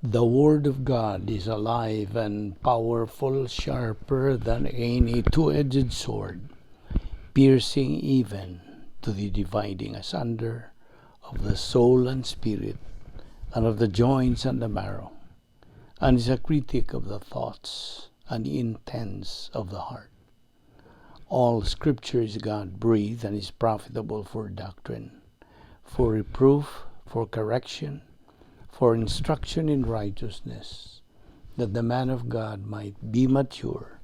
The Word of God is alive and powerful, sharper than any two-edged sword, piercing even to the dividing asunder of the soul and spirit, and of the joints and the marrow, and is a critic of the thoughts and intents of the heart. All Scripture is God-breathed and is profitable for doctrine, for reproof, for correction, for instruction in righteousness, that the man of God might be mature,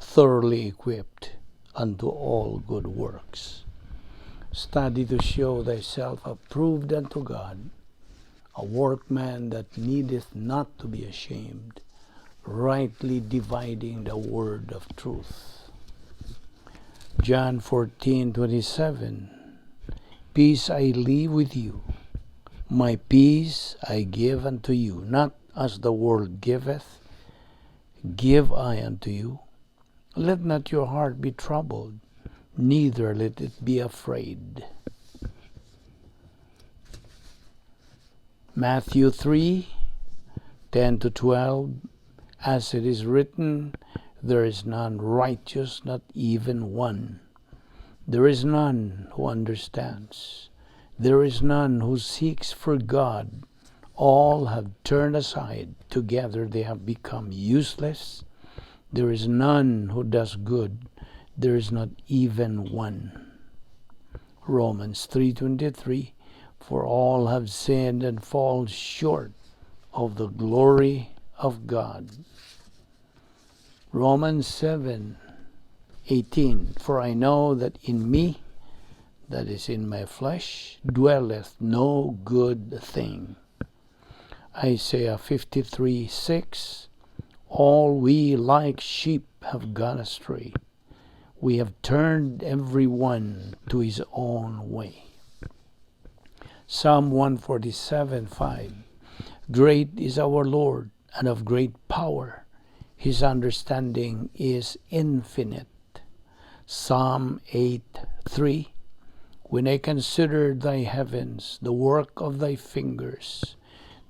thoroughly equipped unto all good works. Study to show thyself approved unto God, a workman that needeth not to be ashamed, rightly dividing the word of truth. John 14:27. Peace I leave with you, my peace I give unto you, not as the world giveth, give I unto you. Let not your heart be troubled, neither let it be afraid. Matthew 3:10-12. As it is written, there is none righteous, not even one. There is none who understands. There is none who seeks for God. All have turned aside. Together they have become useless. There is none who does good. There is not even one. Romans 3:23. For all have sinned and fall short of the glory of God. Romans 7:18. For I know that in me, that is in my flesh, dwelleth no good thing. Isaiah 53:6. All we like sheep have gone astray. We have turned every one to his own way. Psalm 147:5. Great is our Lord, and of great power. His understanding is infinite. Psalm 8:3. When I consider thy heavens, the work of thy fingers,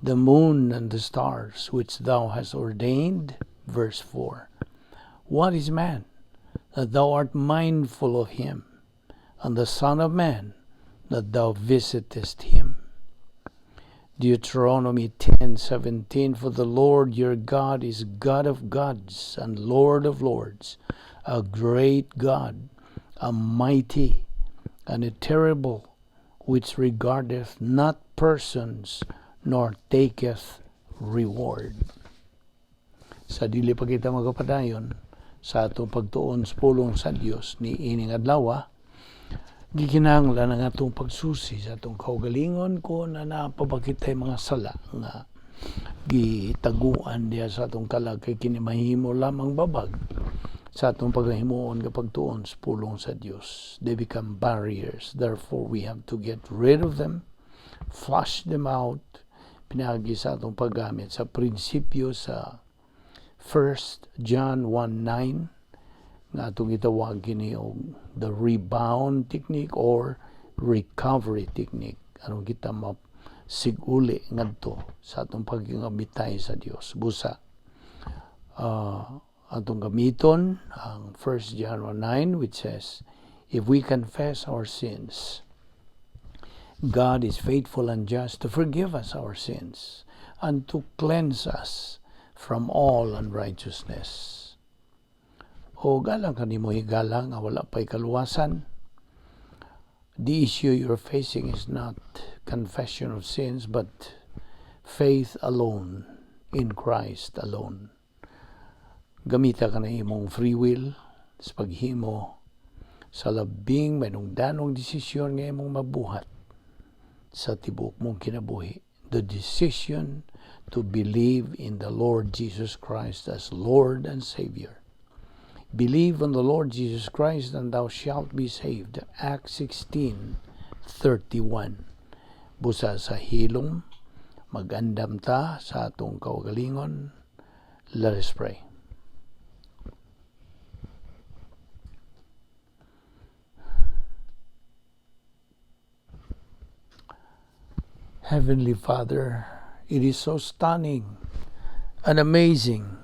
the moon and the stars which thou hast ordained, verse 4. What is man, that thou art mindful of him, and the son of man, that thou visitest him? Deuteronomy 10:17. For the Lord your God is God of gods and Lord of lords, a great God, a mighty and a terrible, which regardeth not persons, nor taketh reward. Sa dili pa kita magapadayon sa atong pagtuon sa pulong sa Dios ni ining adlaw, gikinahanglan ang atong pagsusi sa atong kaugalingon kung na naa pa ba kitay mga sala nga gitaguan diha sa atong kalag, kay kini mahimo lamang babag sa atong paghimuon nga pagtuon sa pulong sa Dios. They become barriers. Therefore, we have to get rid of them, flush them out, pinaagi sa atong paggamit sa prinsipyo sa 1 John 1:9 nga atong gitawag kini og the rebound technique or recovery technique, aron kita masiguli ngadto sa atong pagiging sa Dios. Busa atong gamiton ang 1 John 1:9, which says, "If we confess our sins, God is faithful and just to forgive us our sins and to cleanse us from all unrighteousness." O galang kanimo higala nga wala pa'y kaluwasan. The issue you're facing is not confession of sins, but faith alone in Christ alone. Gamita ka na imong free will sa paghimo sa labing manungdanong desisyon nga imong mabuhat sa tibuok mong kinabuhi. The decision to believe in the Lord Jesus Christ as Lord and Savior. Believe on the Lord Jesus Christ and thou shalt be saved. Acts 16:31. Busa sa hilom, magandam ta sa atong kaugalingon. Let us pray. Heavenly Father, It is so stunning and amazing,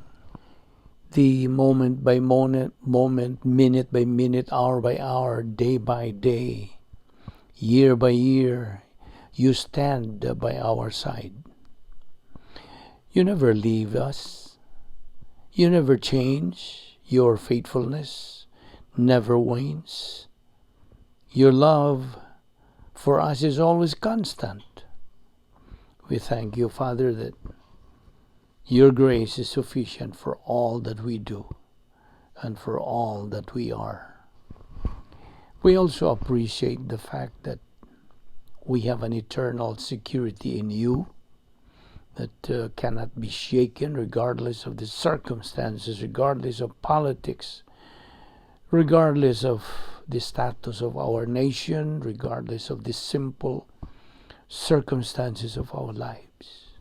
the moment by moment, minute by minute, hour by hour, day by day, year by year, you stand by our side. You never leave us. You never change. Your faithfulness never wanes. Your love for us is always constant. We thank you, Father, that your grace is sufficient for all that we do and for all that we are. We also appreciate the fact that we have an eternal security in you that cannot be shaken regardless of the circumstances, regardless of politics, regardless of the status of our nation, regardless of the simple circumstances of our lives.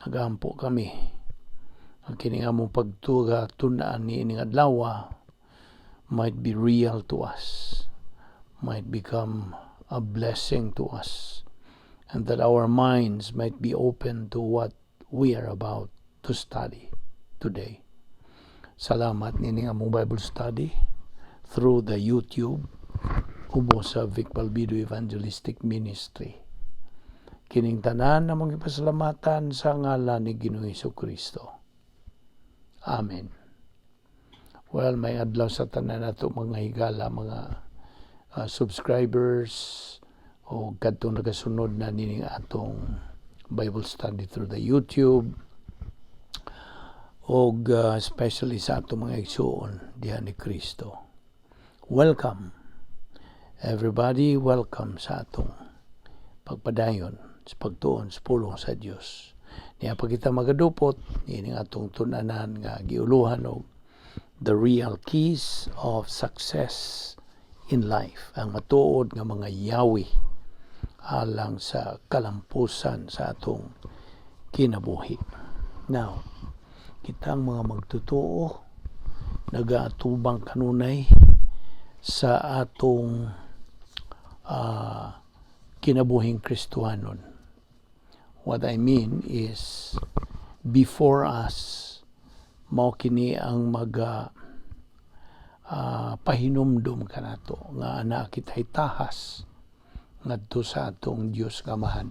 Nagampo kami. Ang kini among pagtuga tun-an niining adlaw might be real to us, might become a blessing to us, and that our minds might be open to what we are about to study today. Salamat nining among Bible study through the YouTube ubos sa Vic Balbido Evangelistic Ministry. Kining tanan among gipasalamatan sa ngalan ni Ginoong Kristo. Amen. Well, maayong adlaw sa tanan nato mga higala, mga subscribers o kadtong nagasunod na nining atong Bible study through the YouTube og especially sa atong mga igsuon diha ni Kristo. Welcome, everybody, welcome sa atong pagpadayon sa pagtuon sa pulong sa Dios. Niya pa kita magadupot niining atong tun-anan nga giuluhan og "The Real Keys of Success in Life", ang matuod nga mga yawi alang sa kalampusan sa atong kinabuhi. Now, kitang mga magtotoo nagaatubang kanunay sa atong kinabuhing Kristohanon. What I mean is, before us, mao kini ang maga pahinumdum kanato nga ana kita'y tahas ngadto sa atong Dios nga Amahan.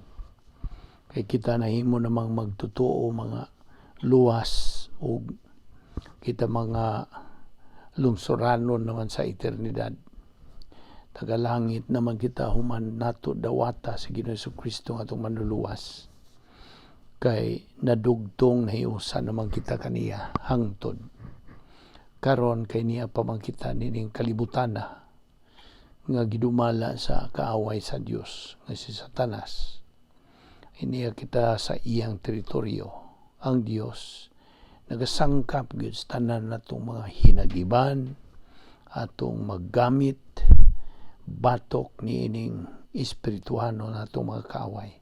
Kay kita nahimo namang magtotoo mga luwas ug kita mga lungsuranon naman sa eternidad. Tagalangit naman kita human nato dawata sa Ginoong Kristo nga atong manluluwas. Kay nadugtong nahiusa naman kita kaniya hangtod. Karon kay niya pa man kita nining kalibutan na nga gidumala sa kaaway sa Dios nga si Satanas. Iniya kita sa iyang teritoryo. Ang Dios nagasangkap gyud sa tanan natong mga hinagiban, atong maggamit batok niining espirituhano natong mga kaaway.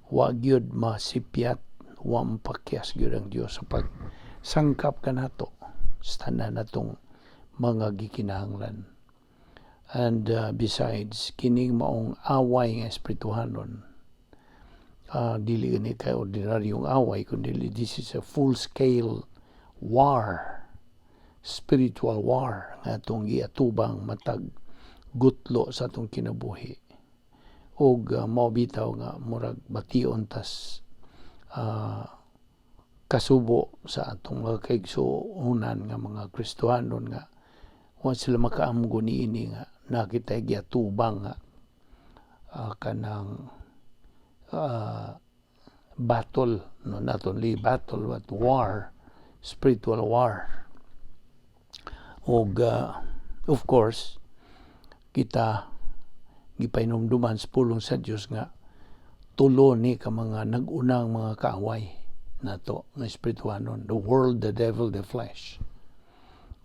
Wa gyud masipyat, wa mapakyas gyud ang Dios sa pagsangkap kanato sa tanan natong mga gikinahanglan. And besides, kining maong away nga espirituhanon, dili gani kay ordinaryong away, kundi this is a full-scale war, spiritual war nga atong giatubang matag gutlo sa atong kinabuhi. Ug mao bitaw nga murag bation tas kasubo sa atong mga kaigsuonan nga mga Kristohanon nga wa sila makaamgo niini nga nakita giatubang nga kanang battle, no, not only battle but war, spiritual war. Ug of course, kita gipahinumduman sa pulong sa Dios nga tulo ni ka mga nag-unang mga kaaway nato nga espirituhanon: the world, the devil, the flesh.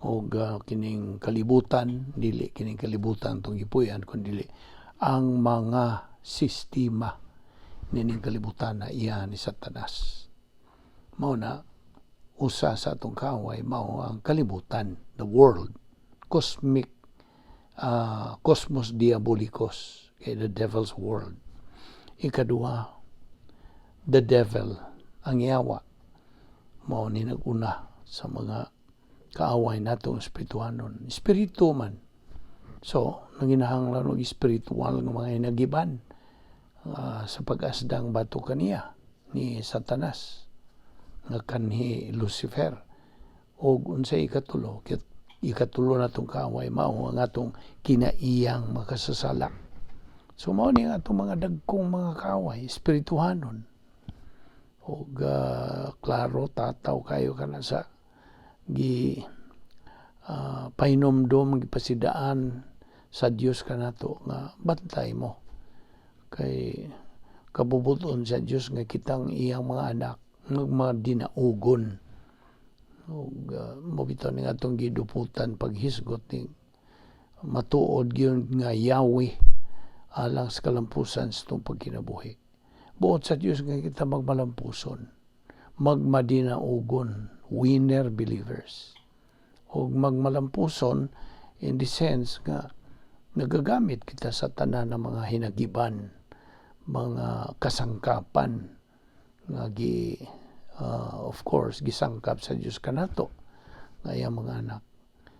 Og kining kalibutan, dili kining kalibutan tong gipuy-an, kundi ang mga sistema nining kalibutan na iya ni Satanas. Mao na usa sa atong kaaway mao ang kalibutan, the world, cosmic, cosmos diabolicos, kay the devil's world. Ikaduha, The devil, ang yawa, mao ni nag-una sa mga kaaway natong espirituhanon. Espiritu man. So, nanginahanglan og espiritual nga mga hinagiban sa pag-asdang batok kaniya ni Satanas nga kanhi Lucifer. Og unsay ikatulo? Ikatulo natong kaaway mao ang atong kinaiyang makasasala. So mao ni ang atong mga dagkong mga kaaway espirituhanon. Og klaro tataw kayo kana sa gi pahinomdom, gipasidaan sa Dios kanato nga bantay mo kay kabubuton sa Dios nga kitang iyang mga anak mga dinaugon. Ug mo bitaw ning atong giduputan paghisgot ni matuod gyud nga Yahweh alang sa kalampusan sa atong pagkinabuhi. Buot sa Dios nga kita magmalampuson, magmadinaugon, winner believers. Ug magmalampuson in the sense nga nagagamit kita sa tanan ng mga hinagiban, mga kasangkapan nga gi of course gisangkap sa Dios kanato nga iyang mga anak.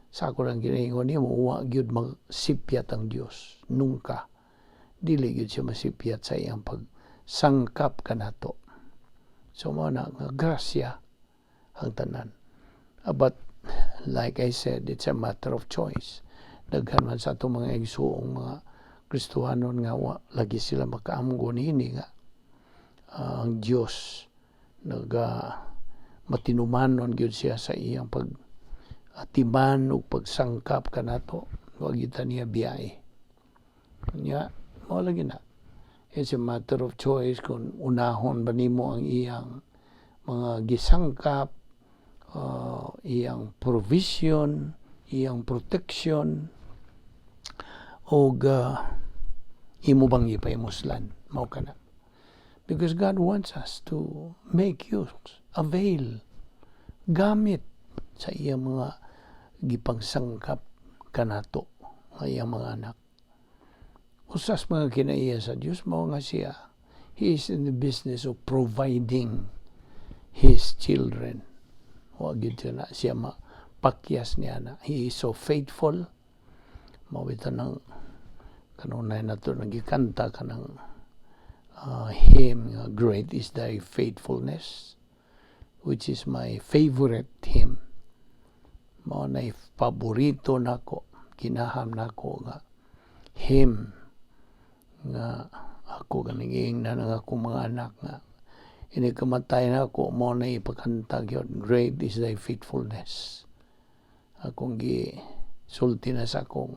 Sa ako lang ginaingon nimo, wa gyud magsipyat ang Dios nunca. Dili gyud siya masipyat sa iyang pagsangkap kanato. So mao na nga grasya ang tanan. But like I said, it's a matter of choice. Daghan man sa atong mga igsuong mga Kristohanon nga wa lagi sila makaamgo niini nga ang Dios naga matinumanon gyud siya sa iyang pag atiman ug pagsangkap kanato. Wa gyud ta niya biyahe. Nya mao lagi na, it's a matter of choice kung unahon ba nimo ang iyang mga gisangkap, iyang provision, iyang protection, og imo bang ipahimuslan. Mao kana, because God wants us to make use, avail, gamit sa iyang mga gipangsangkap kanato nga iyang mga anak. Usas mga kinaiya sa Dios mao nga siya, He is in the business of providing His children. Wa gyud na siya mapakyas niya na. He is so faithful. Mao bitaw nang kanunay nato nagikanta kanang hymn nga "Great is Thy Faithfulness," which is my favorite hymn. Mao na paborito nako, kinaham nako nga hymn nga ako ganing ingnan ang akong mga anak nga ini kamatay na ako, mao na ipakanta gyud, "Great is Thy Faithfulness." Akong gi sulti na sa akong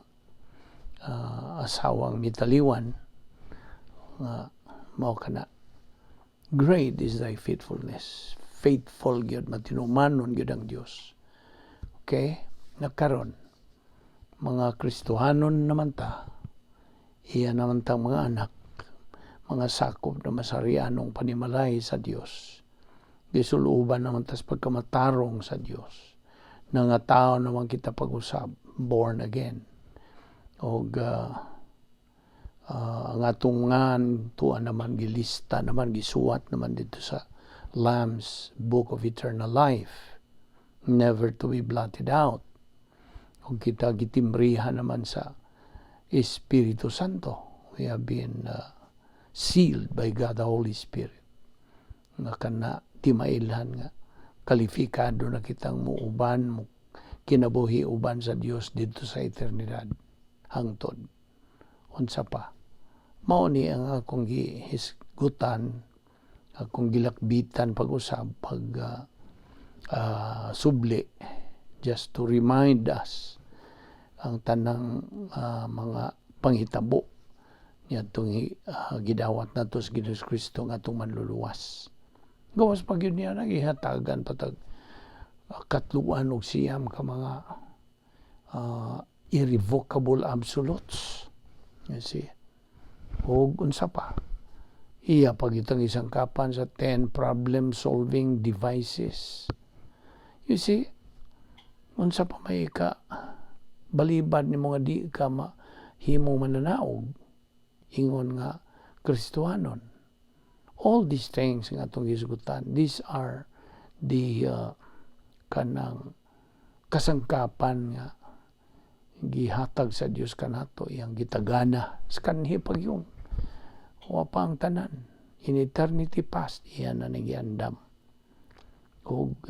asawang mitaliwan nga mao kana, "Great is Thy Faithfulness." Faithful gyud, matinumanon gyud ang Dios. Okay, nakaron mga Kristohanon naman ta, iya naman tang mga anak, mga sakop na masarianong panimalay sa Dios. Gisuluban naman tas pagkamatarong sa Dios na nga tao naman kita pag-usab, born again, og ang atong ngan tuwa naman gilista naman, gisuwat naman dito sa Lamb's Book of Eternal Life, never to be blotted out, ug kita gitimbrihan naman sa Espiritu Santo. We have been sealed by God the Holy Spirit nga kana timailhan nga kalifikado na kitang muuban mo kinabuhi uban sa Dios didto sa eternidad hangtod. Unsa pa? Mao ni ang akong gihisgutan, akong gilakbitan pag-usab, pag subli, just to remind us ang tanang mga panghitabo niadtong gidawat nato sa Ginoong Kristo nga atong manluluwas. Gawas pa gyud niya nagihatagan patag 99 ka mga irrevocable absolutes. You see? Og unsa pa? Iya pa kitang isangkapan sa 10 problem solving devices. You see? Unsa pa may ka balibad ni mga di ka mahimo mananaog ingon nga Kristohanon? All these things nga atong gisgutan, these are the kanang kasangkapan nga gihatag sa Dios kanato, iyang gitagana sa kanhi pagyong wa pa ang tanan. In eternity past, iya na giandam og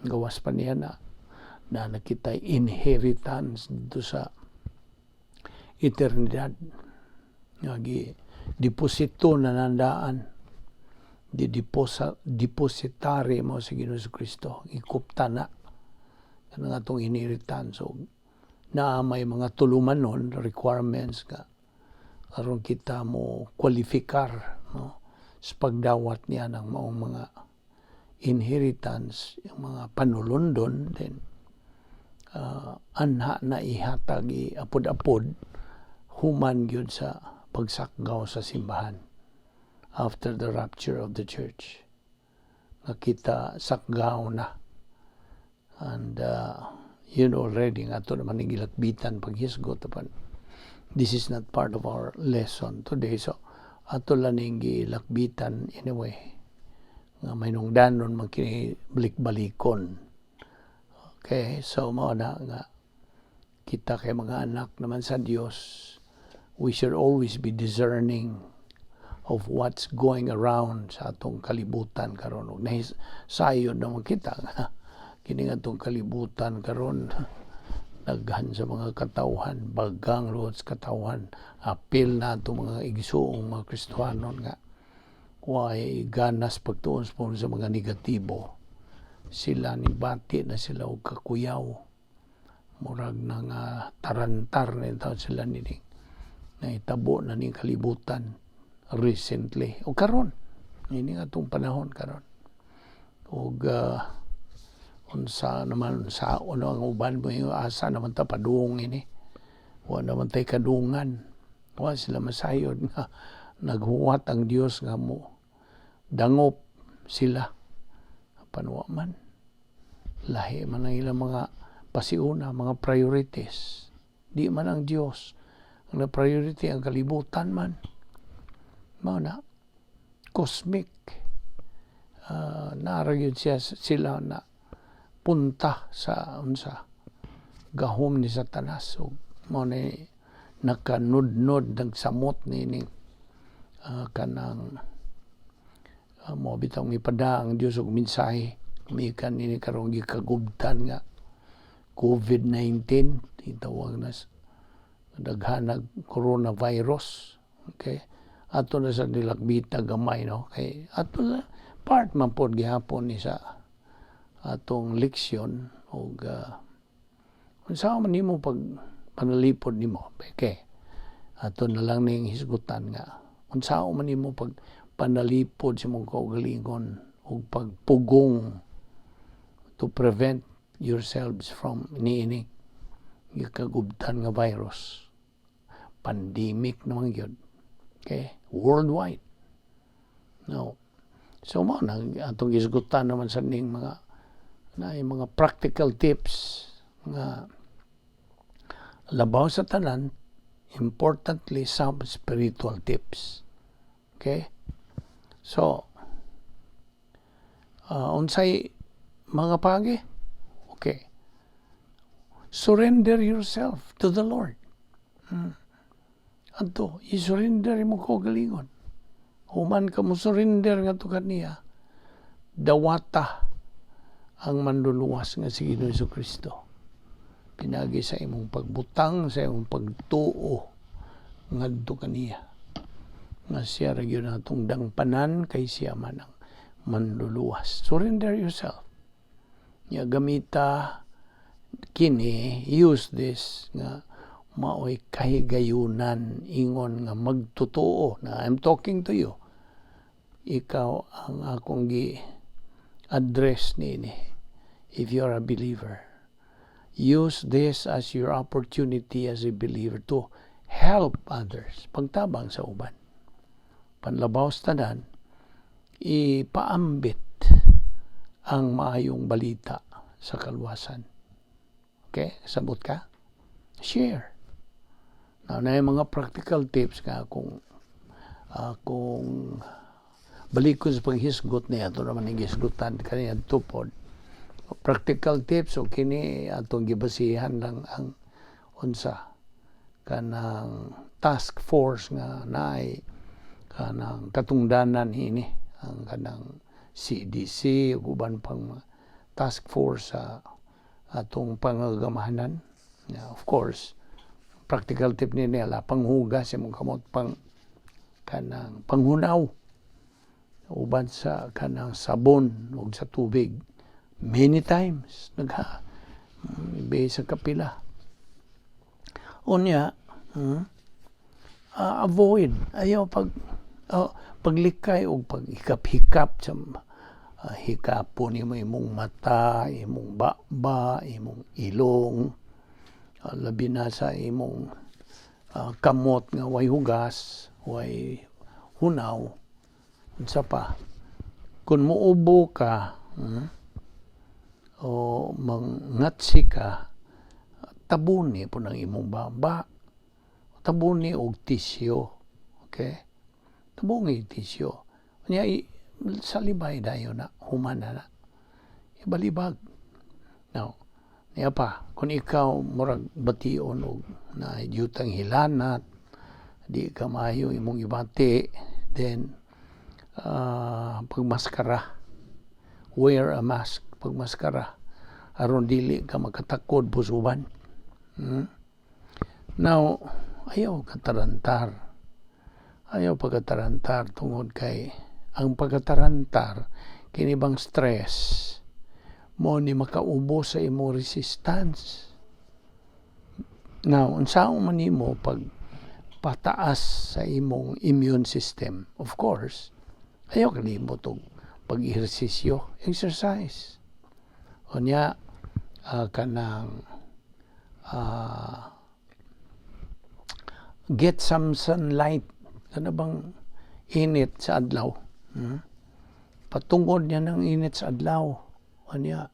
gawas pa niya na na nakita inheritance dito sa eternidad nga gi deposito na nandaan di deposa, depositary mo sa Ginoo Kristo, ikupta na kanang atong inheritance. So na may mga tulumanon, requirements nga aron kita mo kwalifikar, no, sa pagdawat niya ng maong mga inheritance, yung mga panulundon. Then anha na ihatag, apod-apod human gyud sa pagsakgaw sa simbahan, after the rapture of the church nga kita sakgaw na. And yun already nga ato naman gilakbitan paghisgot, apan this is not part of our lesson today, so ato lang ning gilakbitan anyway nga may nungdanon man kini balik-balikon. Okay, so mao na nga kita kay mga anak naman sa Dios, we should always be discerning of what's going around sa atong kalibutan karon. Ug sayon naman kita nga kini nga atong kalibutan karon, daghan sa mga katawhan, bagang luhod sa katawhan, apil na atong mga igsuong mga Kristohanon nga way ganas pagtuon sa mga negatibo. Sila ni bati na sila og kakuyaw, murag na nga tarantar na taon sila nining nahitabo na ning kalibutan recently o karon, ini nga atong panahon karon. Ug unsa naman sa ano ang uban mo, yung asa naman ta padung ini, wa naman tay kadungan. Wa sila masayod nga naghuwat ang Dios nga mo dangop sila, apan wa man, lahi man ang ilang mga pasiuna, mga priorities. Di man ang Dios ang na priority, ang kalibutan man. Mao na cosmic, naa gyud siya sila na punta sa unsa, gahom ni Satanas. So mao ni nakanudnod, nagsamot ni kanang mo bitong ipada ang Dios og mensahe mikan nini karong gikagubtan nga COVID-19, gitawag na daghanag coronavirus. Okay, ato na sa nilakbita gamay, no, kay ato na part man pod gihapon ni sa atong leksyon. Og unsa man nimo pag panalipod nimo? Okay, ato na lang ning hisgutan nga unsa man nimo pag panalipod sa imong kaugalingon ug pagpugong to prevent yourselves from niini gikagubtan nga virus. Pandemic naman gyud, okay, worldwide, no? So mao na atong gisgutan naman sa ning mga na mga practical tips nga labaw sa tanan, importantly, some spiritual tips. Okay, so unsay mga pagi? Okay, surrender yourself to the Lord. Adto i-surrender mo kaugalingon. Human ka mo surrender ngadto kaniya, dawata ang manluluwas nga si Ginoo Kristo pinagi sa imong pagbutang, sa imong pagtuo ngadto kaniya nga siya ra gyud atong dangpanan kay siya man ang manluluwas. Surrender yourself nya, gamita kini, use this nga maoy kahigayunan ingon nga magtotoo na I'm talking to you. Ikaw ang akong gi address niini. If you are a believer, use this as your opportunity as a believer to help others, pagtabang sa uban. Panlabaw sa tanan, ipaambit ang maayong balita sa kaluwasan. Okay, sabot ka? Share. Now, na yung mga practical tips nga kung Balik ko sa paghisgot niya, ato naman ang hisgutan kaniya tupod. Practical tips, o kini atong gibasihan lang ang unsa kanang task force nga naay kanang katungdanan ini, ang kanang CDC ug uban pang mga task force sa atong pangagamahanan. Yeah, of course, practical tip ni nila, panghugas imong kamot, pang kanang panghunaw uban sa kanang sabon ug sa tubig many times, nagha sa kapila. Unya, avoid, ayaw pag paglikay og paghikap-hikap sa hikapon nimo imong mata, imong baba, imong ilong, labi na sa imong kamot nga way hugas, way hunaw. Unsa pa? Kung muubo ka, o mangatsi ka, tabuni pud ang imong baba. Tabuni og tisyo. Okay? Tabuni tisyo. Unya, salibay dayon na, human na na. Ibalibag. Now, niya pa, kung ikaw murag bation og na yutang hilanat, di ka maayo imong ibati, then pagmaskara, wear a mask, pagmaskara, aron dili ka makatakod pusuban. Now, ayaw katarantar. Ayaw pagkatarantar tungod kay ang pagkatarantar, kini bang stress, mo ni makaubos sa imong resistance. Now, unsaon man nimo pag pataas sa imong immune system? Of course, ayaw kalimot og pag-ehersisyo, exercise. Unya, kanang get some sunlight, kana bang init sa adlaw. Patungod niya ng init sa adlaw. Unya,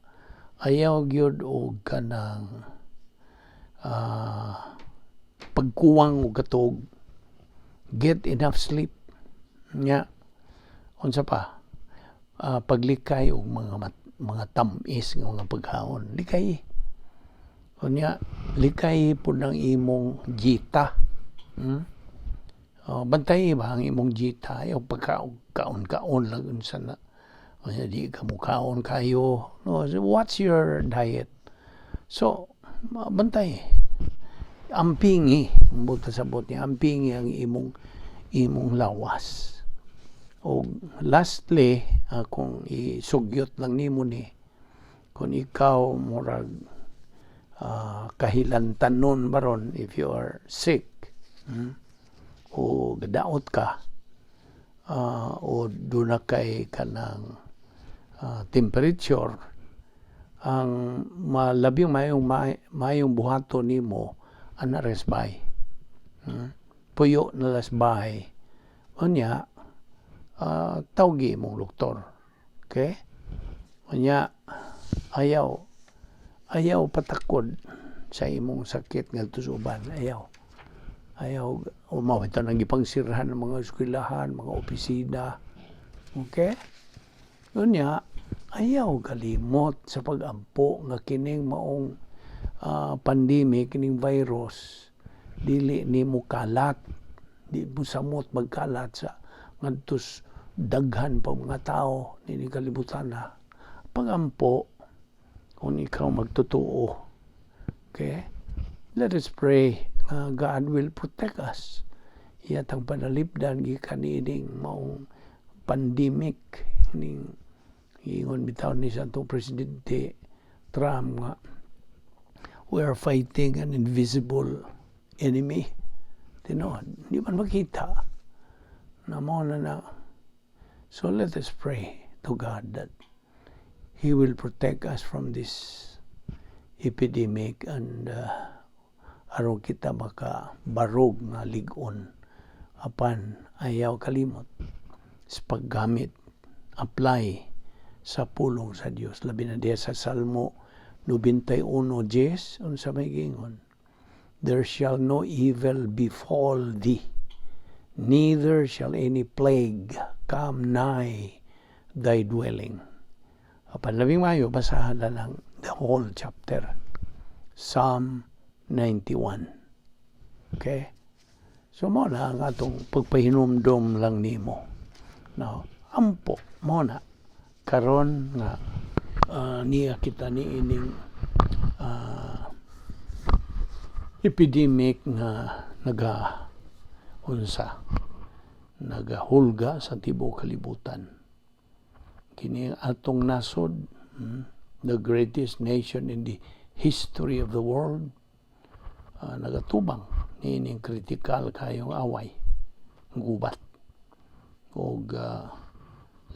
ayaw gyud og kanang pagkuwang og katog. Get enough sleep. Nya, unsa pa? Paglikay og mga tamis nga mga pagkaon. Likay. Unya, likay pud ang imong diyeta. Oh, bantay ba ang imong diyeta? Ayaw pagka kaon-kaon lang unsa na. Unya, di ka mukaon kayo. No, so what's your diet? So, bantay. Ampingi, ambot sabot niya, ampingi ang imong lawas. O lastly, kung isugyot lang nimo ni, kung ikaw murag kahilantanon baron, if you are sick, o gadaot ka, o duna kay kanang temperature, ang malabing mayong buhaton nimo ana res bahay. Puyo na las bahay. Unya, tawgi imong doktor. Okay? Unya, ayaw patakod sa imong sakit ngadto sa uban. Ayaw. Ayaw, mao ito nang gipangsirhan ng mga eskwelahan, mga opisina. Okay? Unya, ayaw kalimot sa pag-ampo nga kining maong pandemic, kining virus, dili nimo kalat, di mo samot magkalat sa ngadto daghan pa mga tao nini kalibutan na. Pagampo kung ikaw magtotoo. Okay? Let us pray nga God will protect us. Iyatang panalipdan gikan niining maong pandemic, ning ingon bitaw ni sa atong presidente Trump nga we are fighting an invisible enemy. Tinuod, di man makita. Na mo na na. So let us pray to God that He will protect us from this epidemic and aron kita makabarog nga lig-on. Apan ayaw kalimot sa paggamit, apply sa pulong sa Dios, labi na diya sa Salmo 91:10. Unsa may giingon? "There shall no evil befall thee, neither shall any plague Come nigh thy dwelling. Apan labing maayo, basahan na lang the whole chapter. Psalm 91. Okay? So mao na ang atong pagpahinumdom lang nimo. No, ampo mao na karon nga niya kita ni ining epidemic nga naga unsa nagahulga sa tibuok kalibutan. Kini ang atong nasod, the greatest nation in the history of the world, nagatubang niining kritikal kayong away, gubat. Og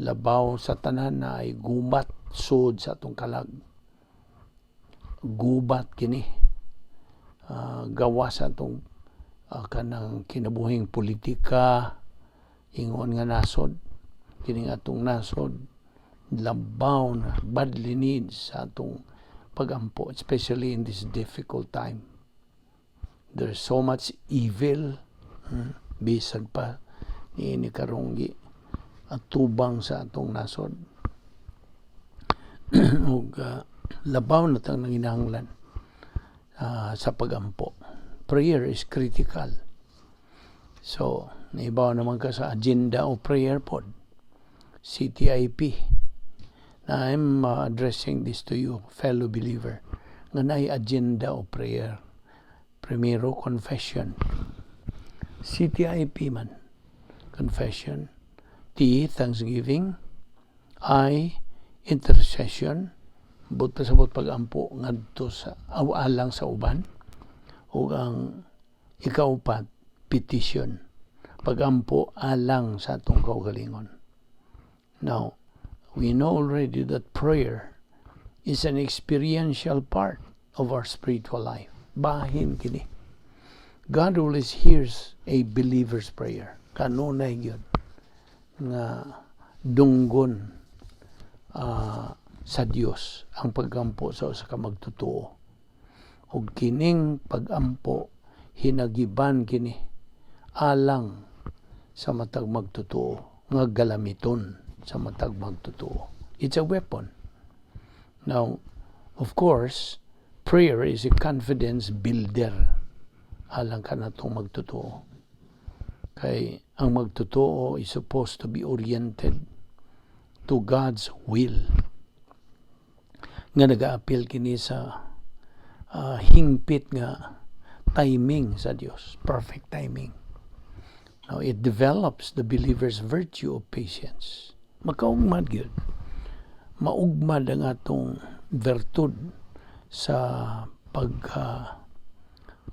labaw sa tanan na ay gubat sud sa atong kalag. Gubat kini. Gawas sa atong kanang kinabuhing politika, ingon nga nasod, kining atong nasod labaw na badly needs sa atong pagampo, especially in this difficult time. There's so much evil, bisan pa niini karong gi atubang sa atong nasod. Ug labaw na tang nanginahanglan sa pagampo. Prayer is critical. So, naibaw naman ka sa agenda of prayer pod. CTIP. Na I'm addressing this to you, fellow believer, nga naay agenda of prayer. Primero, confession. CTIP man. Confession. T, thanksgiving. I, intercession. Buot pasabot pag-ampo ngadto sa alang sa uban. Ug ang ikaupat, petition. Pagampo alang sa atong kaugalingon. Now, we know already that prayer is an experiential part of our spiritual life. Bahin kini. God always hears a believer's prayer. Kanunay gyud nga dunggon sa Dios ang pagampo sa usa ka magtotoo. Ug kining pagampo, hinagiban kini alang sa matag magtotoo nga galamiton sa matag magtotoo. It's a weapon. Now, of course, prayer is a confidence builder alang kanatong magtotoo. Kay ang magtotoo is supposed to be oriented to God's will. Nga nagaapil kini sa hingpit nga timing sa Dios, perfect timing. Now, it develops the believer's virtue of patience. Makaugmad gyud. Maugmad ang atong virtud sa pag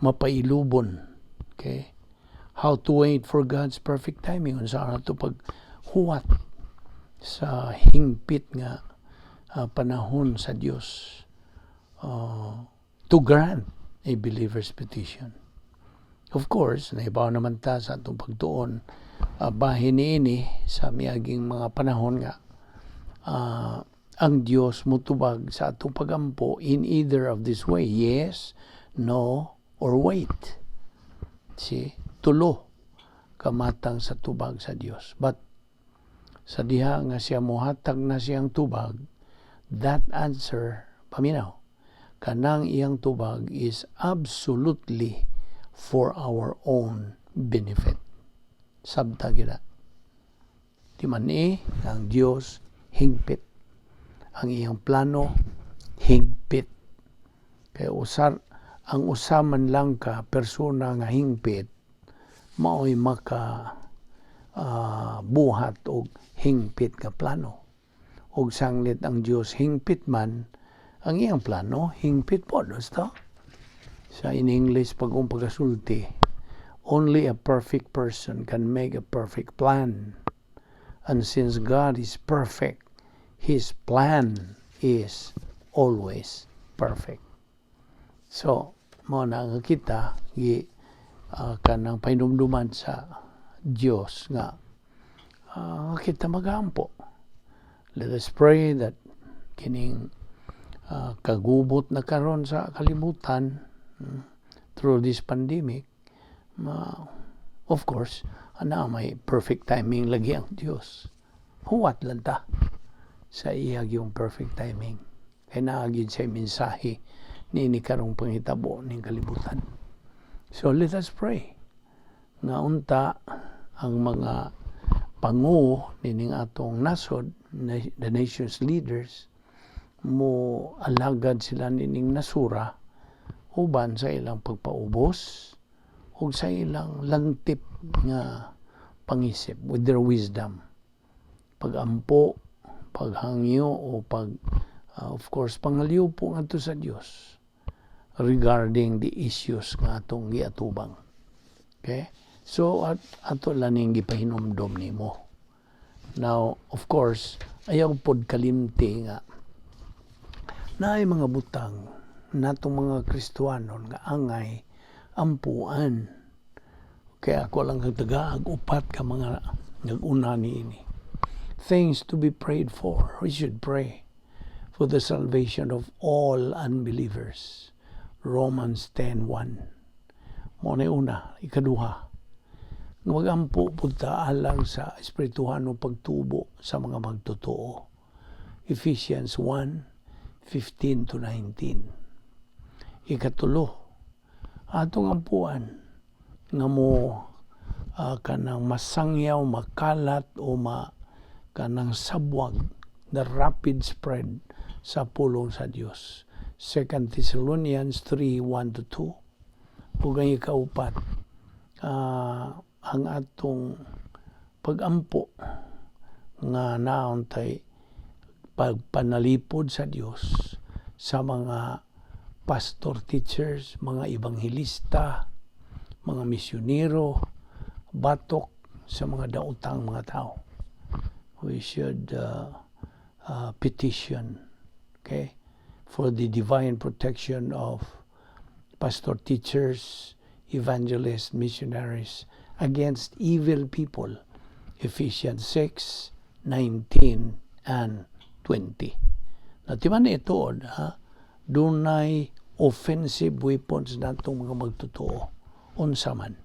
mapailubon. Okay? How to wait for God's perfect timing. Unsa ato paghuwat sa hingpit nga panahon sa Dios to grant a believer's petition. Of course, naibaw naman ta sa atong pagtuon, bahin niini sa miaging mga panahon nga ang Dios mutubag sa atong pagampo in either of this way: yes, no, or wait. See, tulo kamatang sa tubag sa Dios. But sa diha nga siya mohatag na siyang tubag, that answer, paminaw, kanang iyang tubag is absolutely for our own benefit. Sabta gila. Di man ni ang Dios hingpit. Ang iyang plano hingpit. Kay usar ang usa man lang ka persona nga hingpit maoy maka buhat og hingpit nga plano. Og sanglit ang Dios hingpit man, ang iyang plano hingpit po, gusto? Sa in English pag pagasulti, only a perfect person can make a perfect plan. And since God is perfect, His plan is always perfect. So, mao na nga kita gi kanang pahinumduman sa Dios nga kita magampo. Let us pray that kining kagubot na karon sa kalibutan through this pandemic, ma, of course, Ana, may perfect timing lagi ang Dios. Huwat lang ta sa iya yung perfect timing. Kay naa gyud siya mensahe ni karong panghitabo ning kalibutan. So let us pray nga unta ang mga pangu nining atong nasod, the nation's leaders, mo alagad sila nining nasura uban sa ilang pagpaubos ug sa ilang langtip nga pangisip, with their wisdom, pagampo, paghangyo o pag of course pangalyupo ngadto sa Dios regarding the issues nga atong giatubang. Okay, so at ato lang ning gipahinumdom nimo. Now, of course, ayaw pod kalimti nga naay mga butang natong mga Kristohanon nga angay ampuan. Kaya ako lang kagtagaag upat ka mga nag-una niini. Things to be prayed for. We should pray for the salvation of all unbelievers. Romans 10:1. Mao na una. Ikaduha, nga magampo pud ta alang sa espirituhanong pagtubo sa mga magtotoo. Ephesians 1:15 to 19. Ikatulo, atong ampuan nga mo kanang masangyaw, makalat o ma kanang sabwag, the rapid spread sa pulong sa Dios. 2 Thessalonians 3:1 to 2. Ug ang ikaupat, ang atong pagampo nga naontay pagpanalipod sa Dios sa mga pastor teachers, mga ebanghelista, mga misyonero, batok sa mga daotang mga tao. We should petition, okay, for the divine protection of pastor teachers, evangelists, missionaries against evil people. Ephesians 6, 19 and 20. Natiman ito, ha? Dunay offensive weapons natong mga magtotoo. Unsa man?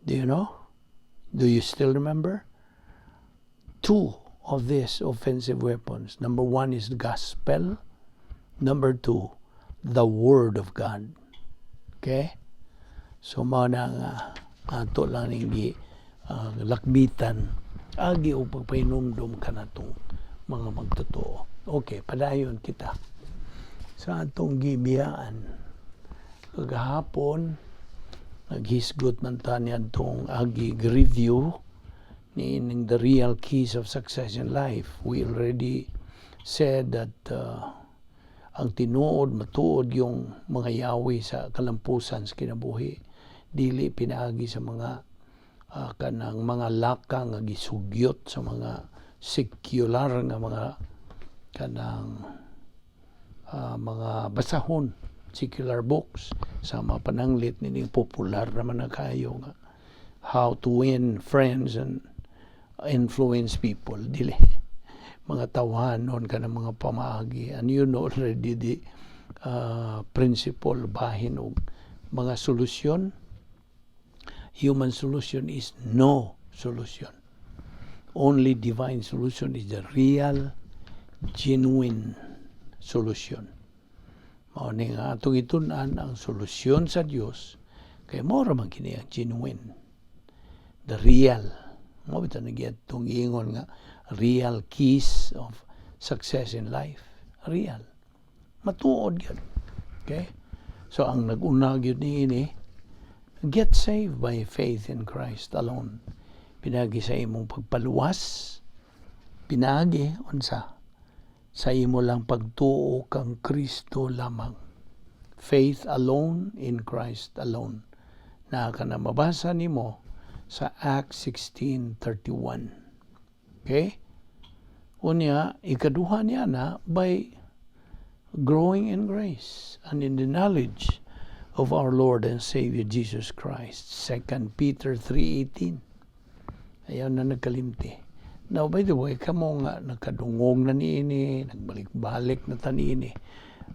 Do you know? Do you still remember? Two of these offensive weapons. Number one is the gospel. Number two, the word of God. Okay? So mao na nga ato lang ning gi lakbitan agi og pagpahinumdom kanatong mga magtotoo. Okay, padayon kita sa atong gibiyaan. Kagahapon, naghisgot man ta niadtong agi review ni ining The Real Keys of Success in Life. We already said that ang tinuod, matuod yung mga yawi sa kalampusan sa kinabuhi, dili pinaagi sa mga kanang mga laka nga gisugyot sa mga secular nga mga kanang mga basahon, secular books, sa mga pananglit nining popular naman na kayo nga How to Win Friends and Influence People. Dili, mga tawhanon ka ng mga pamaagi, and you know already the principle bahin og mga solusyon. Human solution is no solution. Only divine solution is the real, genuine solution. Mao ni nga atong itun-an ang solusyon sa Dios kay mao ra man kini ang genuine, the real. Mao bitaw nagiyatong giingon nga Real Keys of Success in Life. Real, matuod gyud. Okay, so ang nag-una gyud niini, get saved by faith in Christ alone, pinaagi sa imong pagpaluwas, pinaagi unsa sa imo lang pagtuo kang Kristo lamang. Faith alone in Christ alone na ka na mabasa nimo sa Acts 16:31. Okay, unya ikaduha niya na by growing in grace and in the knowledge of our Lord and Savior Jesus Christ. 2 Peter 3:18. Ayaw na nagkalimti. Now, by the way, kamo nga nakadungog na niini, nagbalik-balik na ta niini,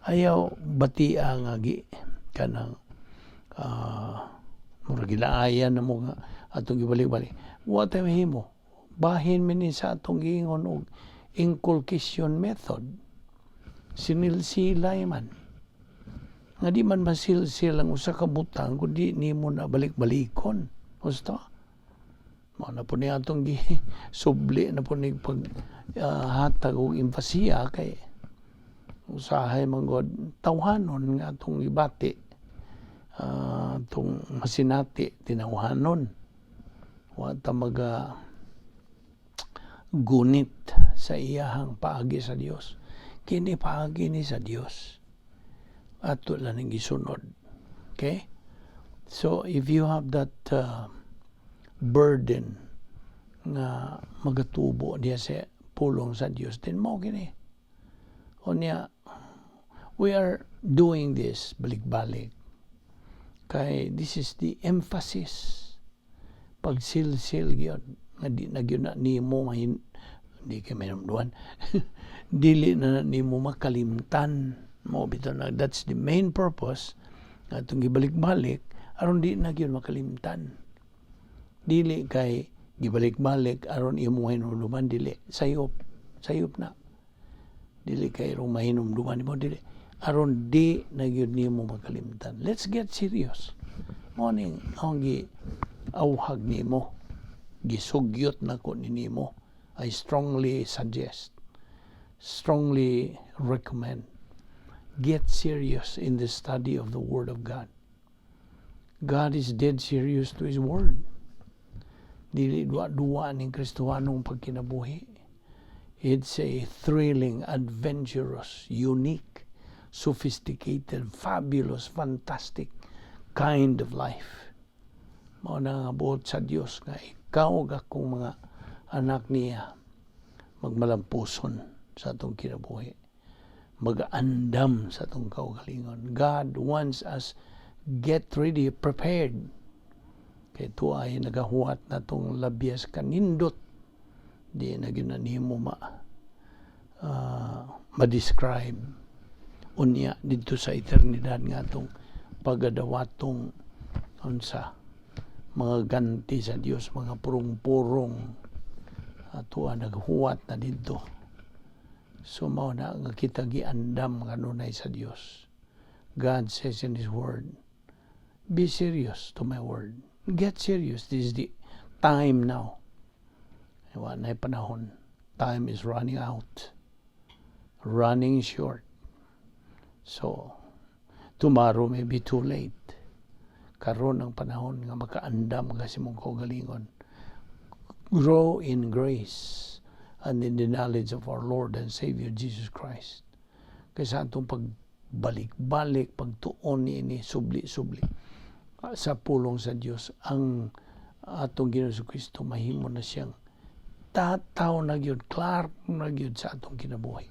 ayaw batia nga gi kanang murag gilaayan na mo nga Atong gibalik-balik. Wa tay mahimo. Bahin mi ni sa atong giingon og inculcation method. Sinilsilay man. Nga di man masilsil ang usa ka butang kung di nimo na balik-balikon. Gusto? Mao na po ni atong gi subli na po ni pag hatag og empasiya kay usahay man god tawhanon nga atong ibati, atong masinati, tinawhanon, wa ta maga gunit sa iyahang paagi sa Dios. Kini paagi ni sa Dios, ato lang ning gisunod. Okay, so if you have that burden nga magatubo diya sa pulong sa Dios, then mao kini. Unya we are doing this balik-balik kay this is the emphasis, pagsilsil gyud nga di na gyud na nimo mahin, di kay mahinumduman, dili na nimo makalimtan. Mao bitaw na that's the main purpose nga atong gibalik-balik aron di na gyud makalimtan. Dili kay gibalik-balik aron imo mahinumduman, dili. Sayop, sayop na. Dili kay aron mahinumduman nimo, dili, aron di na gyud nimo makalimtan. Let's get serious. Mao ning ang gi awhag nimo, gisugyot nako ni nimo. I strongly suggest, strongly recommend, get serious in the study of the Word of God. God is dead serious to His Word. Dili duwa-duwa ning Kristohanong pagkinabuhi. It's a thrilling, adventurous, unique, sophisticated, fabulous, fantastic kind of life. Mao na nga buot sa Dios nga ikaw ug akong mga anak niya magmalampuson sa atong kinabuhi. Mag-andam sa atong kaugalingon. God wants us get ready, prepared. Kay tuay nagahuwat na tong labyas kanindot. Di na gyud na nimo ma-describe unya didto sa eternidad nga atong pagadawatong unsa mga ganti sa Dios, mga purong-purong, ato naghuwat na didto. So mao na nga kita giandam kanunay sa Dios. God says in His Word, "Be serious to my word. Get serious. This is the time now." Wa na panahon. Time is running out, running short. So tomorrow may be too late. Karon ang panahon nga makaandam ka sa imong kaugalingon. Grow in grace and in the knowledge of our Lord and Savior Jesus Christ. Kaysa atong pagbalik-balik, pagtuon niini subli-subli sa pulong sa Dios, ang atong Ginoong Kristo mahimo na siyang tataw na gyud, klaro na gyud sa atong kinabuhi.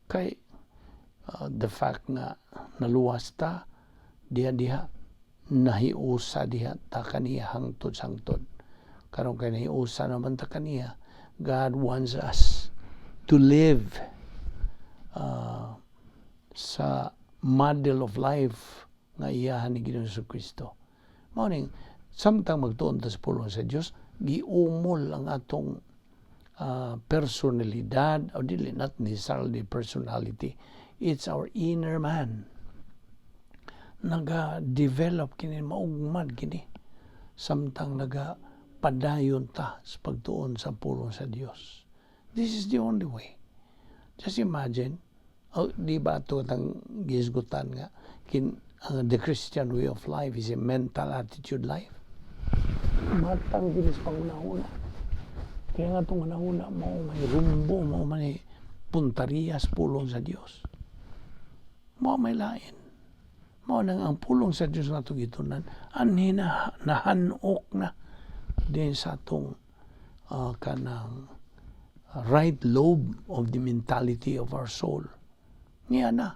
Kay the fact nga naluwas ta, diha-diha nahiusa diha ta kaniya hangtod sangtod. Karon kay nahiusa naman ta kaniya, God wants us to live sa model of life nga iyahan ni Ginoong Kristo. Mao ning samtang magtuon ta sa pulong sa Dios, giumol ang atong personalidad, o dili, not necessarily personality, it's our inner man. Naga-develop kini, maugmad kini samtang naga padayon ta sa pagtuon sa pulong sa Dios. This is the only way. Just imagine, oh, di ba ato tang gisgutan nga the Christian way of life is a mental attitude life? Matang kini sa panghunahuna. Kaya nga itong hunahuna mao may rumbo, mao may puntariyas pulong sa Dios. Mao may lain. Mao nang ang pulong sa Dios nga atong gitunan, anhi na, nahanok na din sa atong kanang right lobe of the mentality of our soul. Niya na,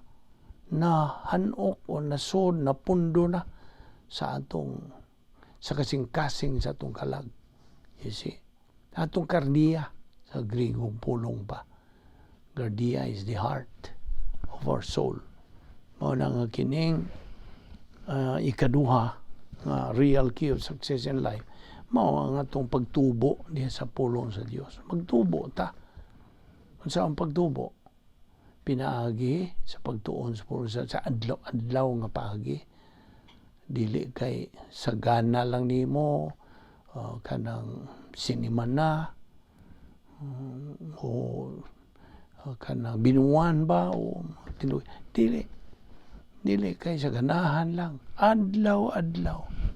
nahanok o nasod, napundo na sa atong, sa kasing-kasing sa atong kalag. You see? Atong kardiya, sa Grigong pulong pa. Kardiya is the heart of our soul. Mao na nga kining ikaduha nga real key of success in life. Mao ang atong pagtubo diha sa pulong sa Dios. Magtubo ta. Unsa ang pagtubo? Pinaagi sa pagtuon sa pulong sa adlaw-adlaw nga paagi. Dili kay sagana lang nimo, kanang sinimana o kanang binuwan ba o tinuig. Dili. Dili kay sa ganahan lang. Adlaw-adlaw.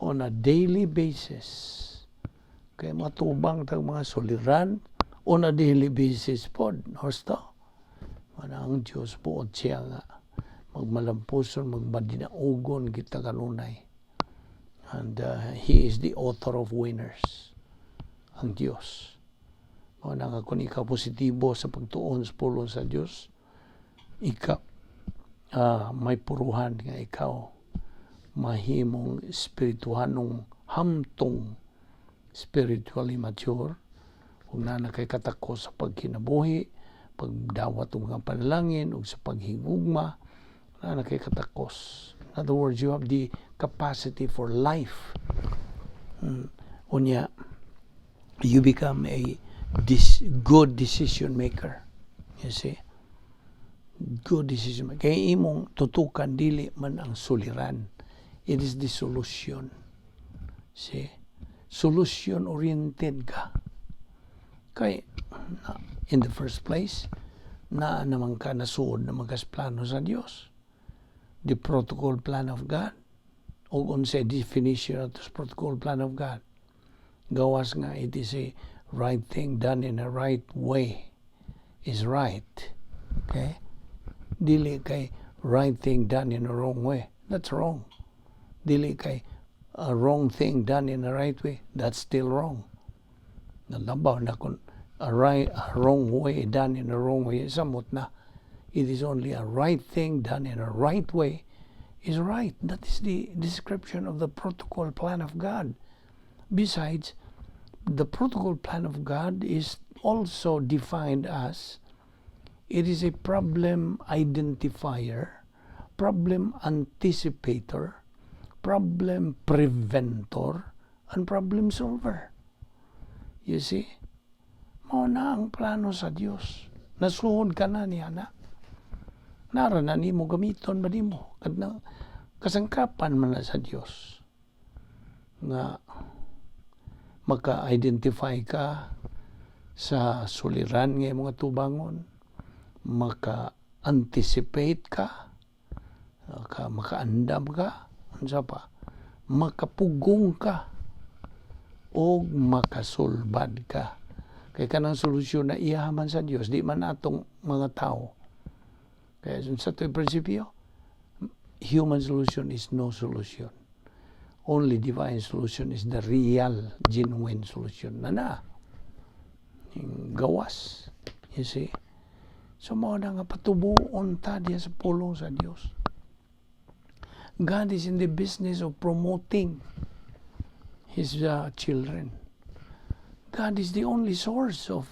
On a daily basis. Kay matubang tag mga suliran on a daily basis pod. Husto. Mana ang Diyos, buot siya nga magmalampuson, magmadinaugon kita kanunay. And He is the author of winners. Ang Diyos. Mao na nga kung ikaw positibo sa pagtuon sa pulong sa Diyos, ikaw may puruhan nga ikaw mahimong espirituhanong hamtong, spiritually mature, ug naa na kay katakos sa pagkinabuhi, pagdawat og mga panalangin ug sa paghigugma, naa na kay katakos. In other words, you have the capacity for life. Unya, you become a good decision maker. You see? Good decision maker. Kaya imong tutukan dili man ang suliran. It is the solution. See? Solution oriented ka. Kay na, in the first place, naa naman ka, nasuod naman ka sa plano sa Dios. The protocol plan of God. O unsay definition of this protocol plan of God? Gawas nga it is a right thing done in a right way is right. Okay? Dili kay right thing done in a wrong way. That's wrong. Dili kay a wrong thing done in the right way. That's still wrong. Nalabaw na kung a wrong way done in a wrong way, samot na. It is only a right thing done in a right way is right. That is the description of the protocol plan of God. Besides, the protocol plan of God is also defined as it is a problem identifier, problem anticipator, problem preventor, and problem solver. You see? Mao na ang plano sa Dios. Nasuod ka na niya na. Nara na nimo, gamiton ba nimo? Kad kasangkapan man na sa Dios nga maka-identify ka sa suliran nga imong tubangon, maka-anticipate ka, makaandam ka, unsa pa, makapugong ka, o makasulbad ka. Kay kanang solusyon na iya man sa Dios, di man atong mga tao. Kaya sa ito'y prinsipyo, human solution is no solution. Only divine solution is the real, genuine solution. Na na. Yung gawas. You see? So mao na nga patubuon ta diya sa pulong sa Dios. God is in the business of promoting His children. God is the only source of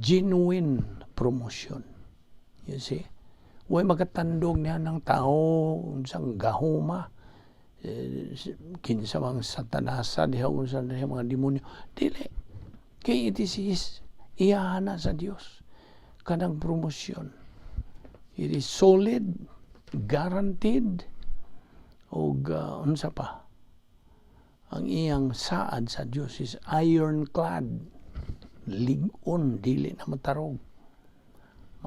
genuine promotion. You see? Way makatandog niya ng tao unsang gahuma, eh, kinsa mang satanasa diha, unsa diha mga demonyo, dili kay it is his, iya na sa Dios kanang promosyon. It is solid, guaranteed, og unsa pa, ang iyang saad sa Dios is ironclad, lig-on, dili na matarog.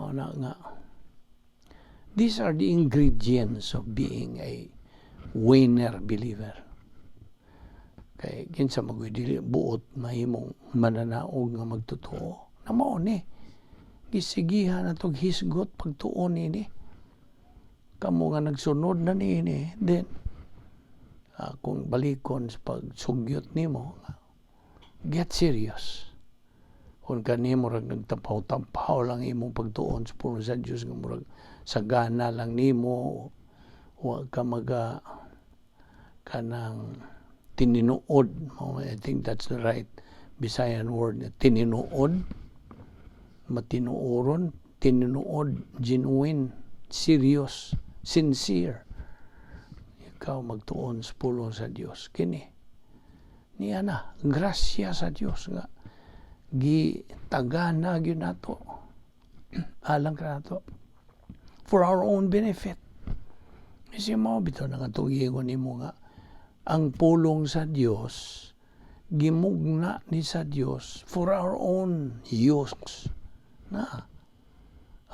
Mao na nga these are the ingredients of being a winner believer. Kay kinsa magoy dili buot mahimong mananaog nga magtotoo na mao ni gisigihan na tog hisgot pagtuon nini? Kamo nga nagsunod na niini, then kung balikon sa pagsugyot nimo, get serious. Kung kani murag nagtapaw-tapaw lang imong pagtuon sa pulong sa Dios, nga murag sagana lang nimo, wa ka maga kanang tininuod. I think that's the right Bisayan word, tininuod, matinuoron, tinuod, genuine, serious, sincere ikaw magtuon sa pulong sa Dios, kini Niya na, grasya sa Dios nga gitagana gyud nato alang kanato for our own benefit. Kasi mao bitaw na nga giingon nimo nga ang pulong sa Dios gimugna ni sa Dios for our own use. Na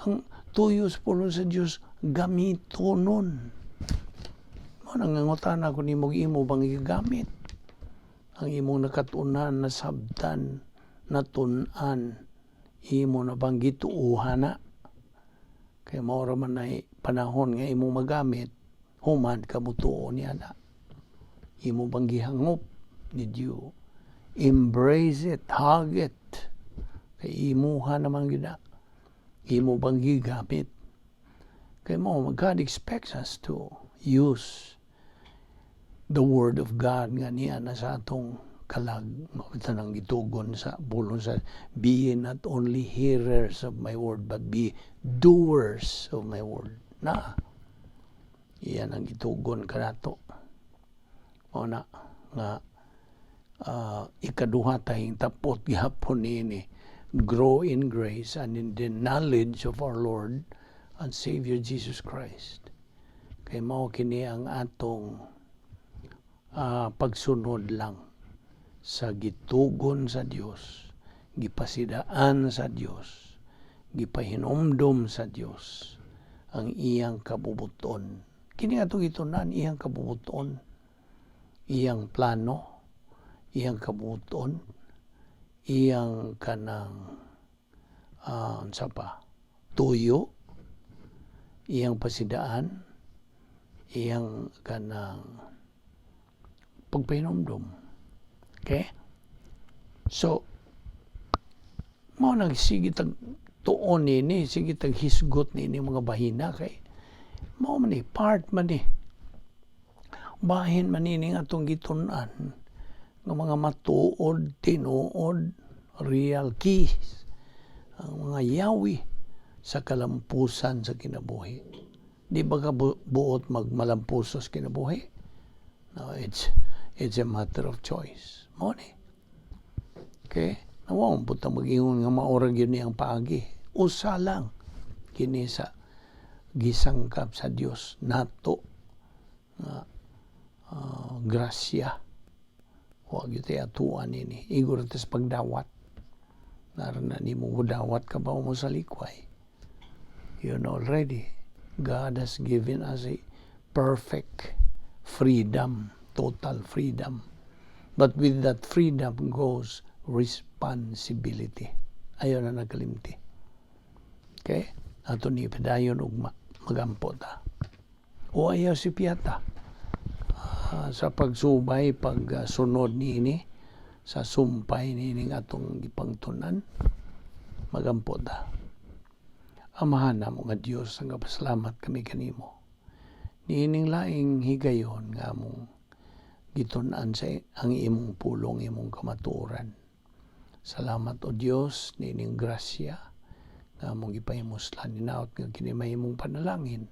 ang tuyo sa pulong sa Dios gamitonon. Mao nang nangutana ko nimo, imo bang gigamit ang imong nakatunan, nasabtan, natun-an? Imo na bang gituuhan na? Kay mao ra man nay panahon nga imong magamit human ka mutuo niya na. Imo bang gihangop? Did you embrace it, hug it? Kay imuha naman gyud na. Imo bang gigamit? Kay mao, God expects us to use the word of God nga niya na sa atong kalag. Mao nang gitugon sa pulong sa, "Be ye not only hearers of my word, but be doers of my word." Na iyan ang gitugon kanato. O na nga ikaduha tayong tapot gihapon niini: grow in grace and in the knowledge of our Lord and Savior Jesus Christ. Kay mao kini ang atong pagsunod lang sa gitugon sa Dios, gipasidaan sa Dios, gipahinomdom sa Dios ang iyang kabubuton. Kini atong gitunan, iyang kabubuton, iyang plano, iyang kabubuton, iyang kanang unsa pa, tuyo, iyang pasidaan, iyang kanang pagpahinomdom. Okay? So, mao nang sige tag tuon nini, sige tag hisgot nini mga bahina kay mao man ni part man ni bahin man ini nga atong gitun-an nga mga matuod, tinuod, real keys, ang mga yawi sa kalampusan sa kinabuhi. Di ba ka buot magmalampusos kinabuhi? No, it's a matter of choice. Mao ni. Okay? Nawa mo punta mag-ingon nga mao ra gyud ni ang paagi. Usa lang kini sa gisangkap sa Dios nato nga grasya. Wa gyud tay atuan nini. Igo ra tas pagdawat. Naran na nimo dawat ka ba mo sa likway. You know already, God has given us a perfect freedom, total freedom. But with that freedom goes responsibility. Ayaw na nagkalimti. Okay? Ato ni padayon ugma, magampo ta. O ayaw si Piata. Sa pagsubay, pagsunod niini, sa sumpay niini atong gipangtunan, magampo ta. Amahan namo nga Dios, ang pasalamat kami kanimo. Niining laing higayon nga among gitun-an sa ang imong pulong, imong kamatuoran. Salamat, o Dios, niining grasya nga among gipahimuslan. Hinaot nga kini mahimong panalangin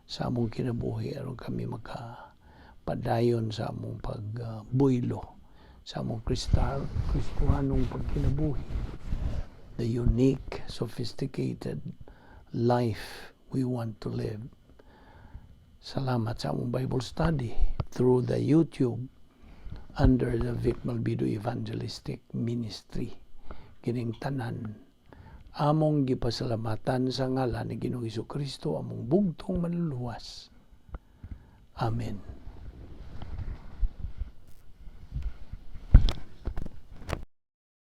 sa among kinabuhi aron kami maka padayon sa among pagbuylo sa among kristal Kristohanong pagkinabuhi, the unique, sophisticated life we want to live. Salamat sa among Bible study through the YouTube under the Vic Malvido Evangelistic Ministry. Kining tanan among gipasalamatan sa ngalan ni Ginoong Kristo, among bugtong Manluluwas. Amen.